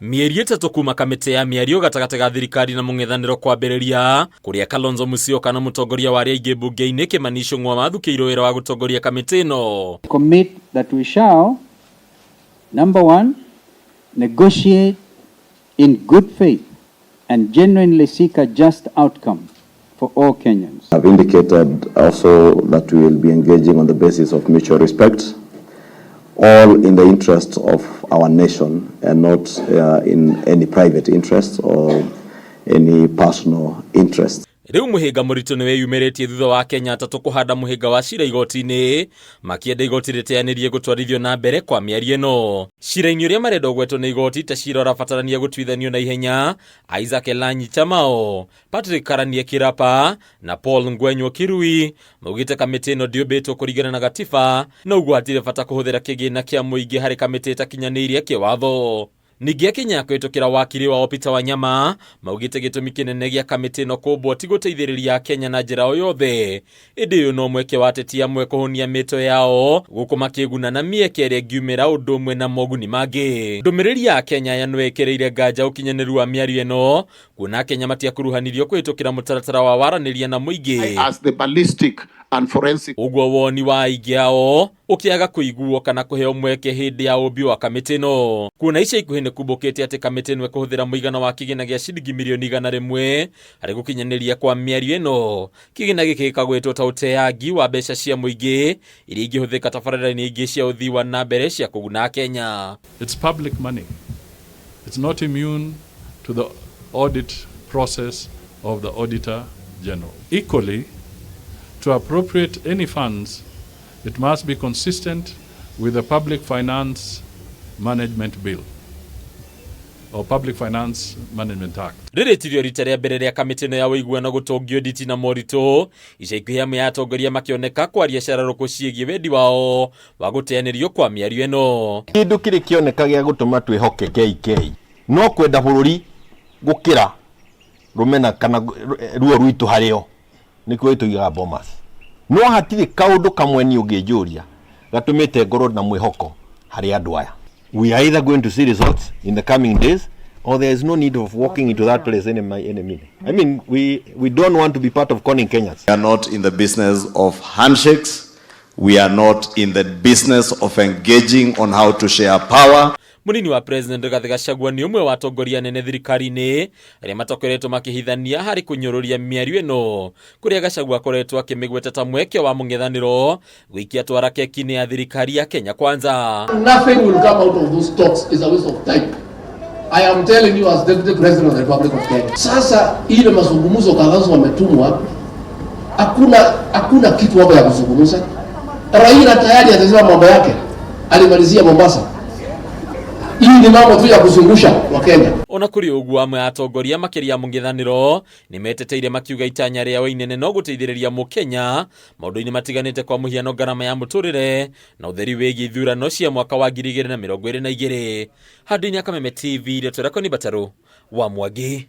Mĩeri 3 kuma kamĩtĩ ya mĩario gatagatĩ ga thirikari na mũng'ethanĩro kwambĩrĩria, kũrĩa Kalonzo Musyoka na mũtongoria wa arĩa aingĩ mbunge-inĩ Kimani Ichung'wa mathukĩirwo wĩra wa gũtongoria kamĩtĩ ĩno. Commit that we shall, number one, negotiate in good faith and genuinely seek a just outcome for all Kenyans. I've indicated also that we will be engaging on the basis of mutual respect, all in the interest of our nation and not in any private interest or any personal interest. Rĩu mũhĩnga mũritũ nĩ wĩyumĩrĩtie thutha wa Kenya 3 kũhanda mũhĩnga wa cira igoti-inĩ, makĩenda igoti rĩteanĩrie gũtwarithio na mbere kwa mĩario ĩno. Cira-inĩ ũrĩa marenda ũgwetwo nĩ igoti ta cira ũrabatarania gũtuithanio na ihenya, Isaac Elanyi Chamao, Patrick Karanie Kirapa na Paul Ngwenywo Kirui maugĩte kamĩtĩ ĩno ndĩũmbĩtwo kũringana na gatiba, na ũguo hatirĩ bata kũhũthĩra kĩgĩna kĩa mũingĩ harĩ kamĩtĩ ĩtakinyanĩirie kĩwatho. Ningĩ Akenya kũhĩtũkĩra wakiri wao Peter Wanyama maugĩte gĩtũmi kĩnene gĩa kamĩtĩ ĩno kũmbwo ti gũteithĩrĩria Akenya na njĩra o yothe, ĩndĩ ũyũ no mweke wa ateti amwe kũhũnia mĩto yao gũkũ makĩguna na mĩeke ĩrĩa ĩngiumĩra ũndũ ũmwe na moguni mangĩ. Ndũmĩrĩri ya Akenya aya nĩyo ĩkĩrĩire nganja ũkinyanĩru wa mĩario ĩno, kuona Akenya matiakuruhanirio kũhĩtũkĩra mũtaratara wa waranĩria na mũingĩ. As the ballistic and forensic. Ũguo woni wa aingĩ ao ũkĩaga kũiguo kana kũheo mweke hĩndĩ ya ũmbi wa kamĩtĩ ĩno. Kuona ica ikuhĩ nĩ kumbũkĩte atĩ kamĩtĩ ĩno ĩkũhũthĩra mũigana wa kĩgĩna gĩa ciringi mirioni 100 harĩ gũkinyanĩria kwa mĩario ĩno. Kĩgĩna gĩkĩ gĩkagwetwo ta ũteangi wa mbeca cia mũingĩ iria ingĩhũthĩka tabarĩra-inĩ ingĩ cia ũthii wa na mbere cia kũguna Kenya. It's public money. It's not immune to the audit process of the Auditor General. Equally, to appropriate any funds, it must be consistent with the Public Finance Management Bill or Public Finance Management Act. Rĩrĩ tirio rita rĩa mbere rĩa kamĩtĩ ĩno ya ũiguano gũtũngio nditi na moritũ, ica ikuhĩ amwe ya atongoria makĩoneka kwaria cararũkũ ciĩgiĩ wendi wao wa gũteanĩrio kwa mĩario ĩno. Kĩndũ kĩrĩ kĩoneka gĩa gũtũma twĩhoke KK no kwenda bũrũri gũkĩra rũmena kana ruo rwitũ harĩo nĩkuo ĩtũigaga Bomas. No hatirĩ kaũndũ kamwe niĩ ũngĩnjũria gatũmĩte ngorwo na mwĩhoko harĩ andũ aya. We are either going to see results in the coming days or there is no need of walking into that place any minute. I mean, we don't want to be part of conning Kenyans. We are not in the business of handshakes. We are not in the business of engaging on how to share power. Munini wa President Rigathi Gachagua nĩ ũmwe wa atongoria anene thirikari-inĩ arĩa matakoretwo makĩhithania harĩ kũnyũrũria mĩario ĩno, kũrĩa Gachagua akoretwo akĩmĩgweta ta mweke wa mũng'ethanĩro gũikia twara keki-inĩ ya thirikari ya Kenya Kwanza. Nothing will come out of those talks. It's a waste of time. I am telling you as Deputy President of the Republic of Kenya. Sasa ile mazungumzo Kalonzo wametumwa, hakuna kitu hapo ya kuzungumza. Raila tayari atasema mambo yake, alimalizia Mombasa. Hii ni mambo tu ya kuzungusha wa Kenya. Ona kũrĩ ũguo, amwe a atongoria makĩria mũng'ethanĩro nĩ meteteire makiuga itanya rĩao inene no gũteithĩrĩria mũkenya maũndũ-inĩ matiganĩte, kwa mũhiano ngarama ya mũtũrĩre na ũtheri wĩgiĩ ithurano cia mwaka wa 2022. Handũ-inĩ ya Kameme TV, rĩtwa rĩakwa nĩ Batarũ wa Mwangi.